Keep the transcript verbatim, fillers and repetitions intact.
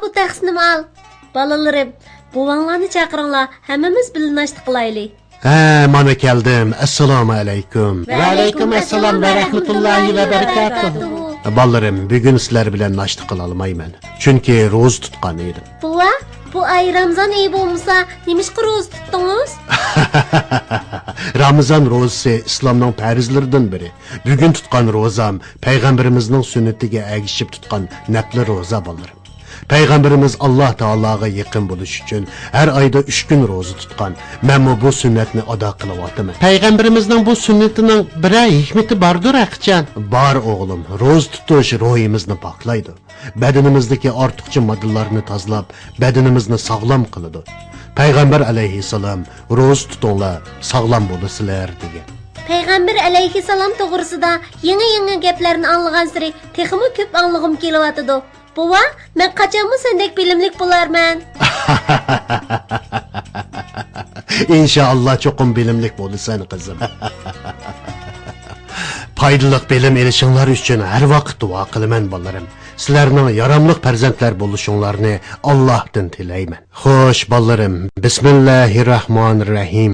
بۇ تەخسىنىمۇ ئال. بالىلىرىم، بوۋاڭلارنى چاقىرىڭلار، ھەممىمىز بىللە ناشتا قىلايلى. ھە، مانا كەلدىم. ئەسسالامۇ ئەلەيكۇم. ۋەئەلەيكۇم ئەسسالام ۋە رەھمەتۇللاھى ۋە بەرىكاتۇھۇ. بالىلىرىم، بۈگۈن سىلەر بىلەن ناشتا قىلالمايمەن. چۈنكى روزا تۇتقان ئىدىم. بوۋا، بۇ ئاي رامزان ئېيى بولمىسا، نېمىشقا روزا تۇتتىڭىز؟ رامىزان روزىسى ئىسلامنىڭ پەرزلىرىدىن بىرى. بۈگۈن تۇتقان روزام پەيغەمبىرىمىزنىڭ سۈننىتىگە ئەگىشىپ تۇتقان نەپلى روزا، بالىلىرىم. پەيغەمبىرىمىز ئاللا تائالاغا يېقىن بولۇش ئۈچۈن ھەر ئايدا ئۈچ كۈن روزا تۇتقان. مەنمۇ بۇ سۈننەتنى ئادا قىلىۋاتىمەن. پەيغەمبىرىمىزنىڭ بۇ سۈننىتىنىڭ بىرەر ھېكمىتى باردۇر ھەقىچان؟ بار ئوغلۇم، روزا تۇتۇش روھىمىزنى پاكلايدۇ. بەدىنىمىزدىكى ئارتۇقچە ماددىلارنى تازىلاپ، بەدىنىمىزنى ساغلام قىلىدۇ. پەيغەمبەر ئەلەيھىسسالام روزا تۇتۇڭلار، ساغلام بولىسىلەر دېگەن. پەيغەمبەر ئەلەيھىسسالام توغرىسىدا يېڭى-يېڭى گەپلەرنى ئاڭلىغانسېرى تېخىمۇ كۆپ ئاڭلىغۇم كېلىۋاتىدۇ. بوۋا، مەن قاچانمۇ سەندەك بىلىملىك بولارمەن؟ ئىنشائاللا چوقۇم بىلىملىك بولىسەن، قىزىم. پايدىلىق بىلىم ئېلىشىڭلار ئۈچۈن ھەر ۋاقىت دۇئا قىلىمەن، بالىلىرىم. سىلەرنىڭ ياراملىق پەرزەنتلەر بولۇشۇڭلارنى ئاللاھتىن تىلەيمەن. خوش، بالىلىرىم، بىسمىللاھىررەھمانىررەھىم.